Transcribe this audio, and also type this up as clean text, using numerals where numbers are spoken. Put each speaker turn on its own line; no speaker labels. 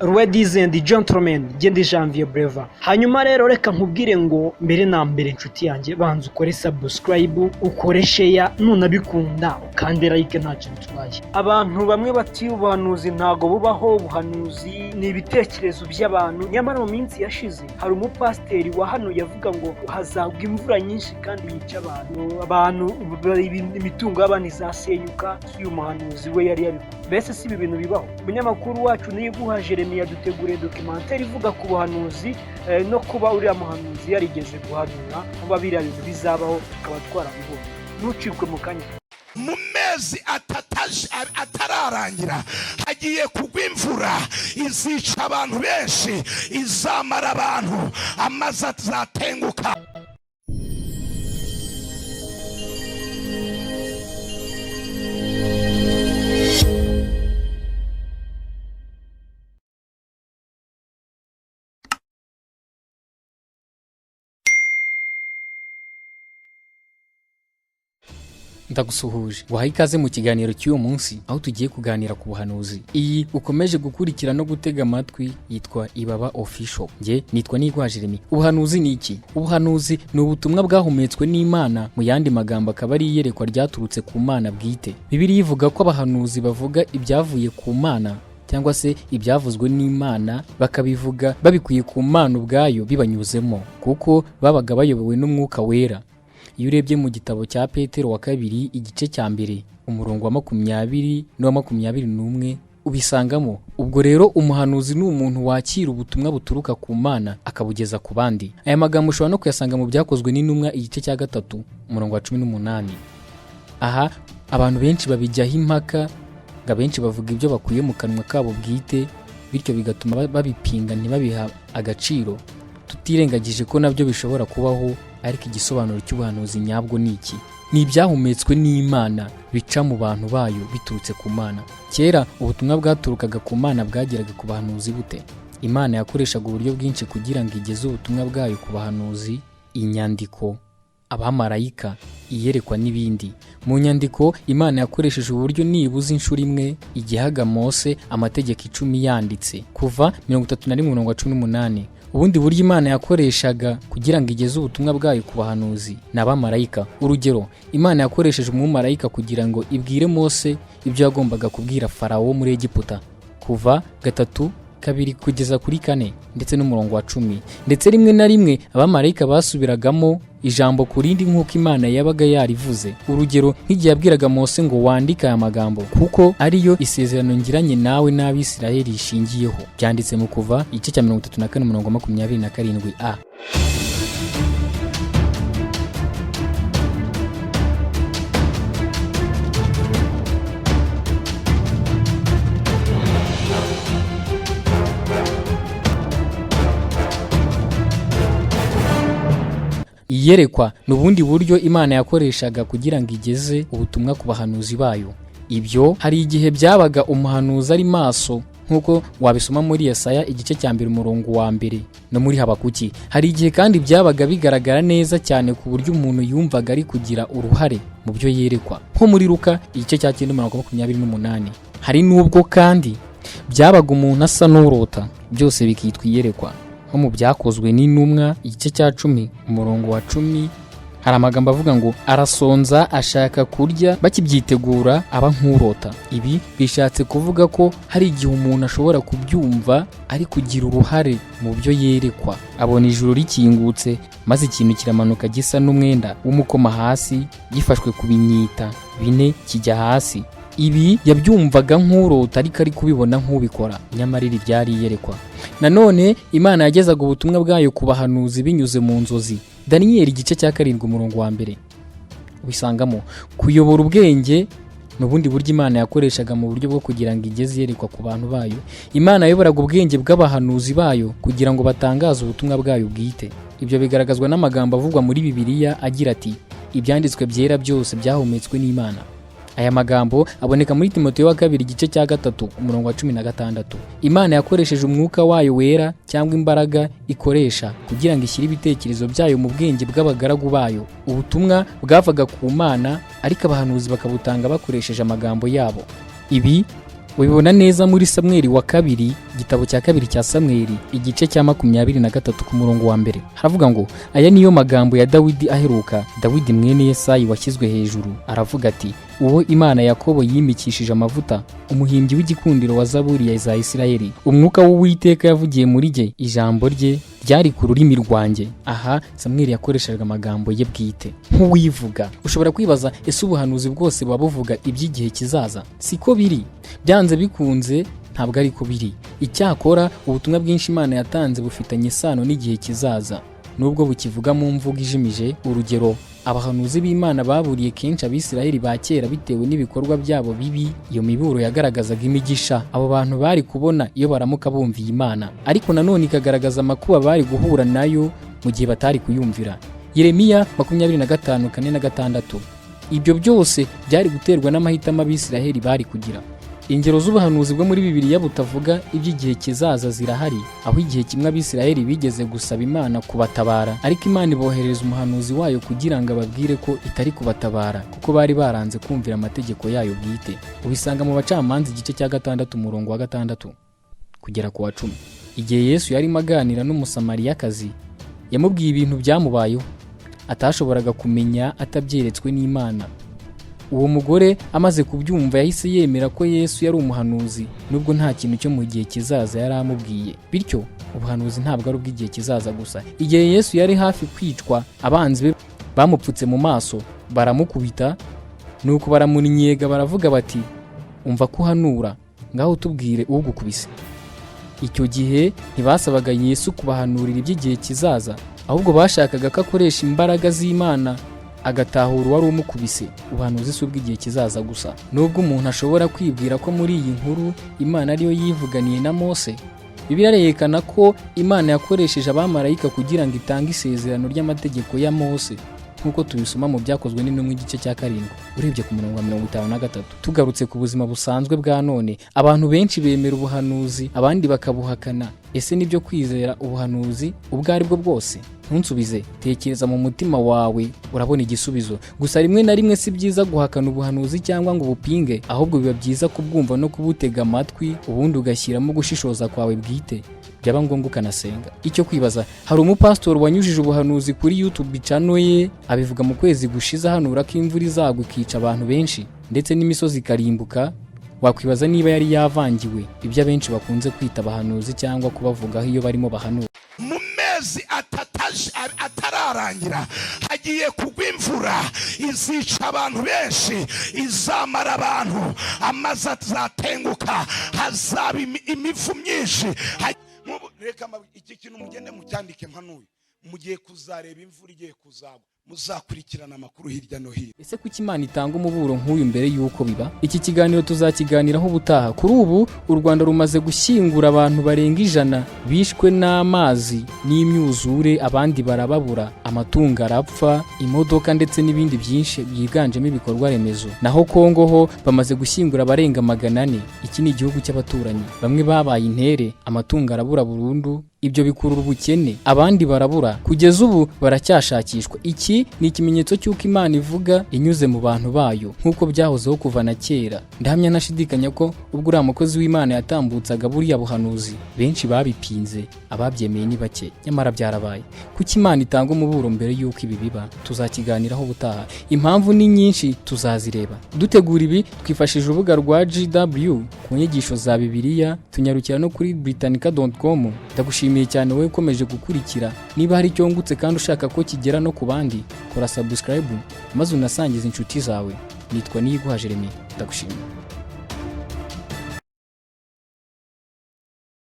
Ladies and gentlemen, gende Janvier Breva. Hanyuma rero reka nkubwire ngo mbere na mbere, inshuti yanjye, banza ukore subscribe, ukore share, nunabikunda ukande like, ntacyo bitwaye. Abantu bamwe bati ubuhanuzi ntago bubaho, ubuhanuzi ni ibitekerezo by'abantu. Nyamara mu minsi yashize hari umupasiteri wahanuye avuga ngo hazagwa imvura nyinshi kandi yica abantu, abantu imitungo y'abantu izasenyuka. Uyu muhanuzi we yari yabikora. Mbese si ibi bintu bibaho? Umunyamakuru wacu Niyiguha Jeremy yaduteguriye documentaire ivuga ku buhanuzi no kuba uriya muhanuzi yarigeze guhanura kuba biriya bintu bizabaho, tukaba twarabibonye. Ntucikwe mu kanya.
Mu mezi 3 atararangira hagiye kugwa imvura izica abantu benshi, izamara abantu, amazu azatenguka.
Ndagusuhuje, guhaye ikaze mu kiganiro cy'uyu munsi aho tugiye kuganira ku buhanuzi. Iyi ukomeje gukurikira no gutega amatwi yitwa Ibaba Official, njye nitwa Nigwa Jeremy. Ubuhanuzi ni iki? Ubuhanuzi ni ubutumwa bwahumetswe n'Imana, mu yandi magambo akaba ari iyerekwa ryaturutse ku Mana bwite. Bibiliya ivuga ko abahanuzi bavuga ibyavuye ku Mana cyangwa se ibyavuzwe n'Imana, bakabivuga babikuye ku Mana ubwayo bibanyuzemo, kuko babaga bayobowe n'Umwuka Wera. Iyo urebye mu gitabo cya Petero wa kabiri, igice cya mbere, umurongo wa 20 n'uwa 21, ubisangamo. Ubwo rero umuhanuzi ni umuntu wakira ubutumwa buturuka ku Mana akabugeza ku bandi. Aya magambo ushobora no kuyasanga mu Byakozwe n'Intumwa, igice cya gatatu, umurongo wa 18. Aha abantu benshi babijyaho impaka, ngo abenshi bavuga ibyo bakuye mu kanwa kabo bwite, bityo bigatuma babipinga, ntibabiha agaciro, tutirengagije ko nabyo bishobora kubaho. Ariko igisobanuro cy'ubuhanuzi nyabwo ni iki? Ni ibyahumetswe n'Imana bica mu bantu bayo biturutse ku Mana. Kera ubutumwa bwaturukaga ku Mana bwageraga ku bahanuzi bute? Imana yakoreshaga uburyo bwinshi kugira ngo igeze ubutumwa bwayo ku bahanuzi: inyandiko, abamarayika, iyerekwa n'ibindi. Mu nyandiko, Imana yakoresheje uburyo nibuze inshuro imwe igihaga Mose amategeko 10 yanditse, Kuva 31 umurongo wa 18. Ubundi buryo Imana yakoreshaga kugira ngo igeze ubutumwa bwayo ku bahanuzi ni abamarayika. Urugero, Imana yakoresheje umumarayika kugira ngo ibwire Mose ibyo yagombaga kubwira Farawo muri Egiputa, Kuva 3:2 kugeza kuri 4 ndetse n'umurongo wa 10. Ndetse rimwe na rimwe abamarayika basubiragamo ijambo ku rindi nk'uko Imana yabaga yarivuze. Urugero, nk'igihe yabwiraga Mose ngo: "Wandike aya magambo kuko ariyo isezerano ngiranye nawe n'Abisirayeli rishingiyeho." Byanditse mu Kuva igice cya 34, umurongo wa 27 a. Iyerekwa ni ubundi buryo Imana yakoreshaga kugira ngo igeze ubutumwa ku bahanuzi bayo. Ibyo hari igihe byabaga umuhanuzi ari maso, nk'uko wabisoma muri Yesaya igice cya mbere, umurongo wa mbere, no muri Habakuki. Hari igihe kandi byabaga bigaragara neza cyane ku buryo umuntu yumvaga ari kugira uruhare mu byo yerekwa, nko muri Luka igice cya 9, umurongo wa 28. Hari n'ubwo kandi byabaga umuntu asa n'urota, byose bikitwa iyerekwa, nko mu Byakozwe n'Intumwa igice cya 10, umurongo wa 10. Hari amagambo avuga ngo: "Arasonza, ashaka kurya, bakibyitegura aba nk'urota." Ibi bishatse kuvuga ko hari igihe umuntu ashobora kubyumva ari kugira uruhare mu byo yerekwa. Abona ijuru rikingutse, maze ikintu kiramanuka gisa n'umwenda w'umukoma hasi, gifashwe ku binyita bine, kijya hasi. Ibi yabyumvaga nk'urota, ariko ari kubibona nk'ubikora, nyamara iri ryari iyerekwa. Nanone Imana yagezaga ubutumwa bwayo ku bahanuzi binyuze mu nzozi. Daniyeli igice cya karindwi, umurongo wa mbere, ubisangamo. Kuyobora ubwenge ni ubundi buryo Imana yakoreshaga mu buryo bwo kugira ngo igeze iyerekwa ku bantu bayo. Imana yayoboraga ubwenge bw'abahanuzi bayo kugira ngo batangaze ubutumwa bwayo bwite. Ibyo bigaragazwa n'amagambo avugwa muri Bibiliya agira ati: "Ibyanditswe byera byose byahumetswe n'Imana." Aya magambo aboneka muri Timoteyo wa kabiri, igice cya gatatu, umurongo wa 16. Imana yakoresheje umwuka wayo wera cyangwa imbaraga ikoresha kugira ngo ishyire ibitekerezo byayo mu bwenge bw'abagaragu bayo. Ubutumwa bwavaga ku Mana, ariko abahanuzi bakabutanga bakoresheje amagambo yabo. Ibi Ubibona neza muri Samweli wa kabiri, igitabo cya kabiri cya Samweli, igice cya 23 ku murongo wa mbere. Haravuga ngo: "Aya niyo magambo ya Dawidi aheruka, Dawidi mwene Yesayi washyizwe hejuru. Aravuga ati: Uwo Imana Yakobo yimikishije amavuta, umuhimbyi w'igikundiro wa zaburi ya za Isirayeli. Umwuka w'Uwiteka yavugiye muri jye, ijambo rye ryari ku rurimi rwanjye." Aha Samweli yakoreshaga amagambo ye bwite nk'uwivuga. Ushobora kwibaza: ese ubuhanuzi bwose buba buvuga iby'igihe kizaza? Siko biri, byanze bikunze ntabwo ariko biri. Icyakora ubutumwa bwinshi Imana yatanze bufitanye isano n'igihe kizaza, nubwo bukivuga mu mvugo ijimije. Urugero, abahanuzi b'Imana baburiye kenshi Abisirayeli ba kera bitewe n'ibikorwa byabo bibi. Iyo miburo yagaragazaga imigisha abo bantu bari kubona iyo baramuka bumviye Imana, ariko nanone ikagaragaza amakuba bari guhura nayo mu gihe batari kuyumvira. Yeremiya 25 4 na 6. Ibyo byose byari guterwa n'amahitamo Abisirayeli bari kugira. Ingero z'ubuhanuzi bwo muri Bibiliya butavuga iby'igihe kizaza zirahari, aho igihe kimwe Abisirayeli bigeze gusaba Imana kubatabara, ariko Imana iboherereza umuhanuzi wayo kugira ngo ababwire ko itari kubatabara kuko bari baranze kumvira amategeko yayo bwite. Ubisanga mu Bacamanza igice cya 6, umurongo wa 6 kugera ku wa 10. Igihe Yesu yarimo aganira n'Umusamariyakazi, yamubwiye ibintu byamubayeho atashoboraga kumenya atabyeretswe n'Imana. Uwo mugore amaze kubyumva yahise yemera ko Yesu yari umuhanuzi, nubwo nta kintu cyo mu gihe kizaza yari amubwiye. Bityo ubuhanuzi ntabwo ari ubw'igihe kizaza gusa. Igihe Yesu yari hafi kwicwa, abanzi be bamupfutse mu maso, baramukubita, nuko baramunnyega, baravuga bati: "Umva ko uhanura, ngaho tubwire ugukubise." Icyo gihe ntibasabaga Yesu kubahanurira iby'igihe kizaza, ahubwo bashakaga ko akoresha imbaraga z'Imana agatahura uwari umukubise. Ubuhanuzi si ubw'igihe kizaza gusa. Nubwo umuntu ashobora kwibwira ko muri iyi nkuru Imana ariyo yivuganiye na Mose, Bibiliya yerekana ko Imana yakoresheje abamarayika kugira ngo itange isezerano ry'amategeko ya Mose, nk'uko tubisoma mu Byakozwe n'Intumwa igice cya 7 urebye ku murongo wa 53. Tugarutse ku buzima busanzwe bwa none, abantu benshi bemera ubuhanuzi, abandi bakabuhakana. Ese nibyo kwizera ubuhanuzi ubwo ari bwo bwose? Ntunsubize, tekereza mu mutima wawe, urabona igisubizo. Gusa rimwe na rimwe si byiza guhakana ubuhanuzi cyangwa ngo ubupinge, ahubwo biba byiza kubwumva no kubutega amatwi, ubundi ugashyiramo gushishoza kwawe bwite, byaba ngombwa ukanasenga. Icyo kwibaza: hari umupasitori wanyujije ubuhanuzi kuri YouTube channel ye, abivuga mu kwezi gushize, ahanura ko imvura izagwa ikica abantu benshi ndetse n'imisozi ikarimbuka. Wakwibaza niba yari yavangiwe, ibyo abenshi bakunze kwita abahanuzi cyangwa kubavugaho iyo barimo bahanura.
Mu mezi 3 atararangira hagiye kugwa imvura izica abantu benshi, izamara abantu, amazu azatenguka, hazaba imivu myinshi. Reka iki kintu mugende mucyandike mpanuye: mugiye kuzareba imvura igiye kuzagwa, muzakurikirana amakuru hirya no hino.
Ese kuki Imana itanga umuburo nk'uyu mbere y'uko biba? Iki kiganiro tuzakiganiraho ubutaha. Kuri ubu u Rwanda rumaze gushyingura abantu barenga 100 bishwe n'amazi n'imyuzure, abandi barababura, amatungo arapfa, imodoka ndetse n'ibindi byinshi byiganjemo ibikorwa remezo. Naho Kongo ho bamaze gushyingura abarenga 400. Iki ni igihugu cy'abaturanyi. Bamwe babaye intere, amatungo arabura burundu, ibyo bikurura ubukene, abandi barabura, kugeza ubu baracyashakishwa. Iki ni ikimenyetso cy'uko Imana ivuga inyuze mu bantu bayo nk'uko byahozeho kuva na kera. Ndahamya ntashidikanya ko ubwo uriya mukozi w'Imana yatambutsaga buriya buhanuzi, benshi babipinze, ababyemeye ni bake, nyamara byarabaye. Kuki Imana itanga umuburo mbere y'uko ibi biba? Tuzakiganiraho ubutaha. Impamvu ni nyinshi, tuzazireba. Dutegura ibi twifashishije urubuga rwa GW ku nyigisho za Bibiliya, tunyarukira no kuri britannica.com. Ndagushimiye cyane wowe ukomeje gukurikira. Niba hari icyo wungutse kandi ushaka ko kigera no ku bandi, kora subscribe maze unasangize inshuti zawe. Nitwa Niyiguha Jeremy, ndagushimiye.